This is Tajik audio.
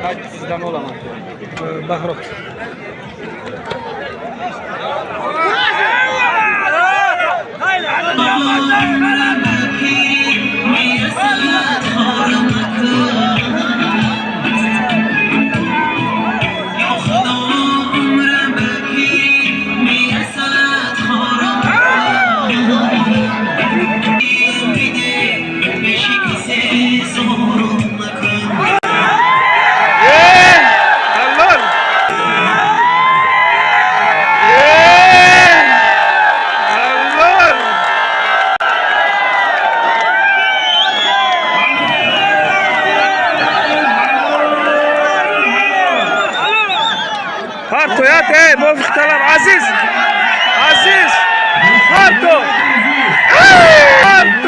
Sizdan olaman. Баҳром. Алло! Алло! Партоят, эй, мувофиқи талаб, Азиз! Азиз! Парто! Парто!